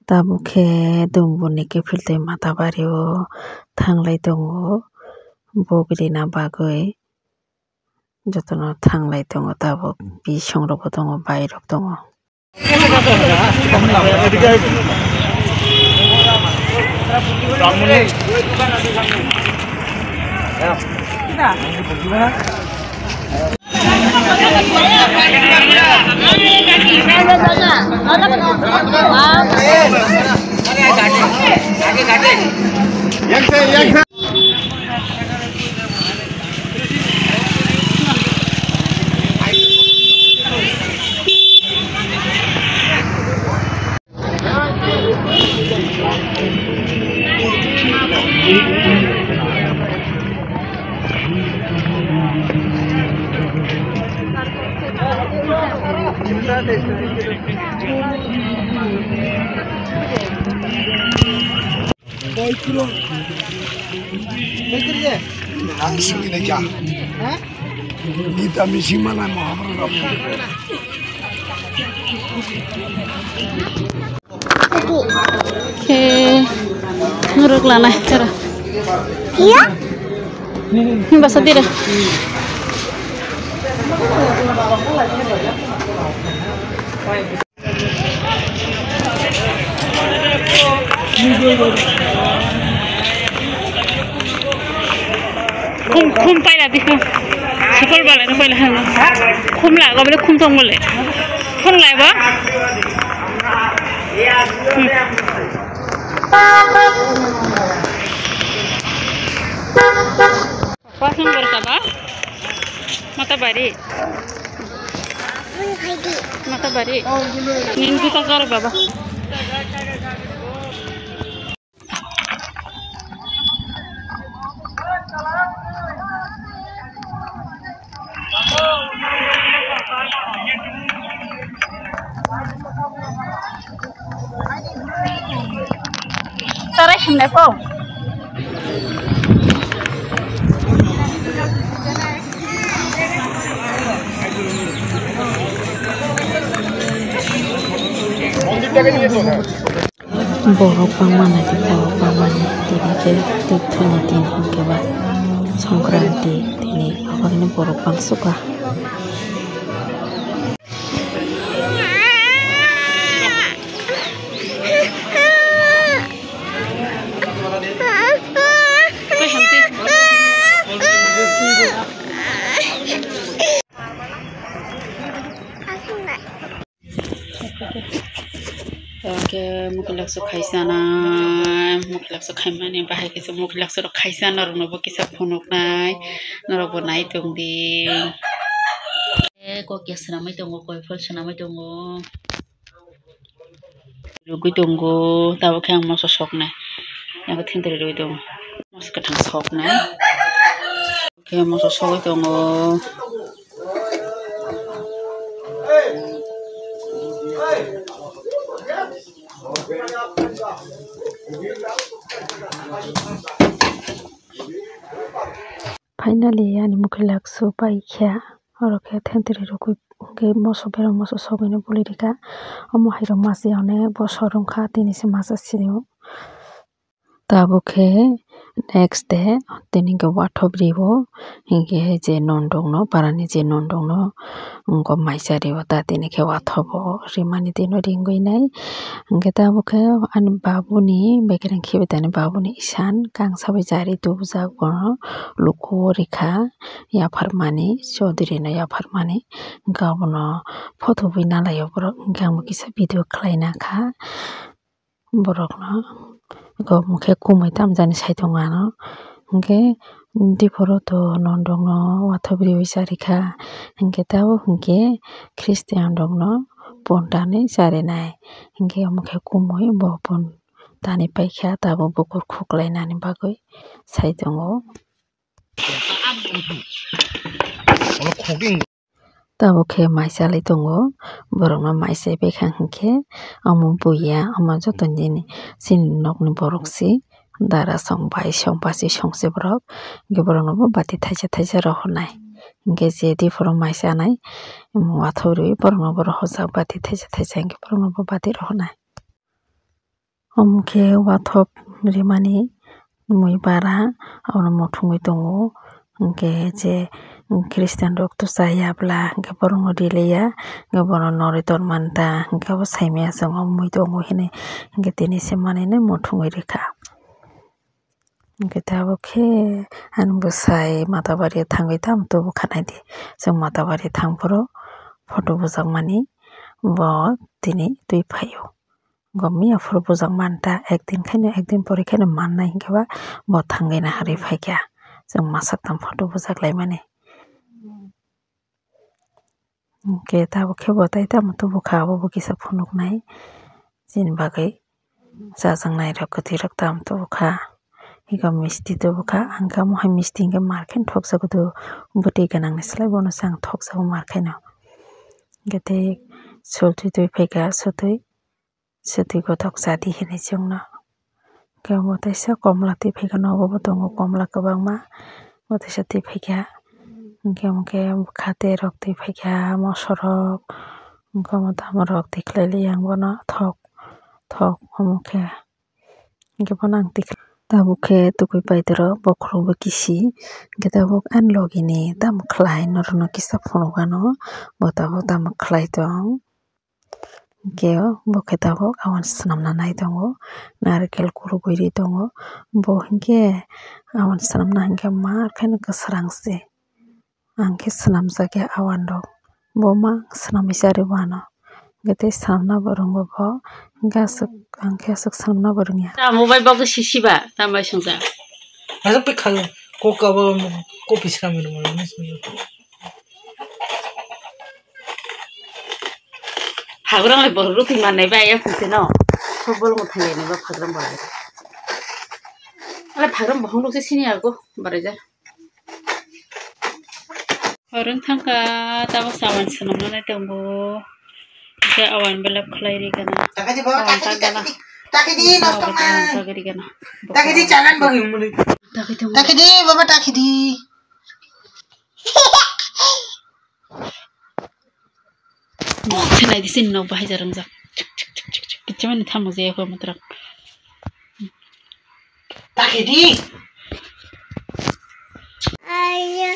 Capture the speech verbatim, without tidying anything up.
Tabuk khe Dumbur ni kiphiltwi Matabari o thanglai tongo bok rina bagwi. Jotono thanglai tongo tabuk, bisong rok bo tongo, bai rok tongo. Ang simi na kya? Gita mi sima na Mahabharata. Khe norok lanai tara. Iya. Basa dire. Khum, khum paila di khum. Sukul bala ni paila hang. Khum la, gobole khum tong bole. Khum lai ba? Hmm. Wasung berka ba? Matabari. Matabari. Ning juta kar baba. Sarai himnai po. Borok bangma naidi, borok bangmani tini khe twi thani din hwnkhe ba Songkranti tini, aboni borok bangsuka. Hwnkhe mokhe lakso khaisa nai, mokhe lakso khaimani bahai khe se mokhe lakso rok khaisa norok no bo kisa phunuk nai, norok bo nai tong di. Kok ya swnamwi tongo, koi phol swnamwi tongo. Rwgwi tongo, tabuk khe ang moso soknai. Abo thentwrwi rwgwi tongo. Moso kwthang soknai. Khe moso sogwi tongo. Finally, ani mokhe lakso pai kha. Oro khe thentwrwi rwgwi hwnkhe moso bereng moso sogwino buli rikha. Omo hai rok masa ya hwnwi boso rwngkha, tini se masa sini o. Tabuk khe next day tini khe wathob rio, hinkhe je nondong no, parani je nondong no, wngkha mai cha rio ta, tini khe wathobo rimani tino ringwi nai. Hinkhe tabuk khe ani babuni bekereng khibi tani babuni isan kangsa bai chari tubujak, bono luku o rikha yapharmani, Chaudhary no yapharmani. Hinkhe abono photo bui nalaio borok, hinkhe ang bo kisa video khlai nakha borokno. Hinkhe omo khe kumui tamjani saitongo ano, hinkhe diphuru to nondong no wathob riwi charikha, hinkhe tabuk hinkhe Christian rokno pondani charinai, hinkhe omo khe kumui bo pon tani paikha, tabuk bukur khuklainani bagwi saitongo. Tabuk khe mai chalai tongo, borokno mai chai paikha hinkhe omo buya, omo joto nini chini nokni borok se dara song, bai song, bachai song se borok, hinkhe borokno bo bati thaisa thaisa rohornai, hinkhe je diphuru mai chanai wathob riwi borokno bo rohorjak bati thaisa thaisa, hinkhe borokno bo bati rohornai. Omo khe wathop rimani mui bara, abono muthungwi tongo. Hinkhe je Christian rok to chaya bwla, hinkhe borokno rilia, hinkhe bono norwi tonmani ta, hinkhe abo saimaya chwng o mui tongo hinwi, hinkhe tini se manwi no muthungwi rikha. Hinkhe tabuk khe ani bwsai Matabari thangwi tamo tubu kha naidi. Chwng Matabari thang phuru photo bujakmani bo tini twi phaio. Bo miya phuru bujak manta, ekdin khaino ekdin pore khaino mannai hinkhe ba bo thangwi naharwi phaikha. Chwng masa tang photo bujak laimani. Hinkhe tabuk khe bo tai tamo tubu kha, abo bo kisa phunuknai. Chini bagwi chajaknai rok kwtwi rok tamo tubu kha. Hinkhe misti tubu kha, ang khe omo hai misti hinkhe mar khe thokjago do, bwtwi gwnang ni slai bono se ang thokjago mar khe no. Hinkhe tei sotwi twi phaikha, sotwi. Sotwi kothok chadi hinwi chwngno. Hinkhe omo teisa komla twi phaikha, nogo bo tongo komla kwbangma. Bo teisa twi phaikha. Hinkhe omo khe bwkha tei rok twi phaikha, moso rok. Hinkhe omo tamo rok twi khlai li yang bono thok, thok omo khe. Hinkhe bono ang twi khlai. Tabuk khe tukui paitaro bokhorok bo kisi. Hinkhe tabuk ani logi ni tamo khlai norok no kisa phunuk ano. Bo tabuk tamo khlai tong. Hinkhe bo khe tabuk awan swnamna nai tongo, narikel kurugwi ri tongo. Bo hinkhe awan swnamna hinkhe mar kheno kwsrang se. Ang khe swnamjakya awan rok, bo ma swnamwi charwi bo ano. Hinkhe tei swnamna bo rwngo bo, hinkhe aswk, ang khe aswk swnamna bo rwngya. Tamo bai bo khe sisiba, tamo bai swngjak. Aswk bai khago, kok abo, kok pisi kamwi rwngmani. Hagrang le borok rutwi mannai bai ya kung se no. Sok bolong thang lai nai ba phagrang bolai. Ale phagrang bohong rok se sini ago barai ja. Orang thangka tamo sawan swnamnai tongo. Khe awan belap khlai ri gana. Takidi baba, takidi, takidi. Takidi, noktok man. Takidi gana. Takidi, chanan bagi muli. Takidi. Takidi, baba, takidi. Sinai di sin no bahai jarang jak. Kichimani thamu je ko matrak. Takidi. Ayo.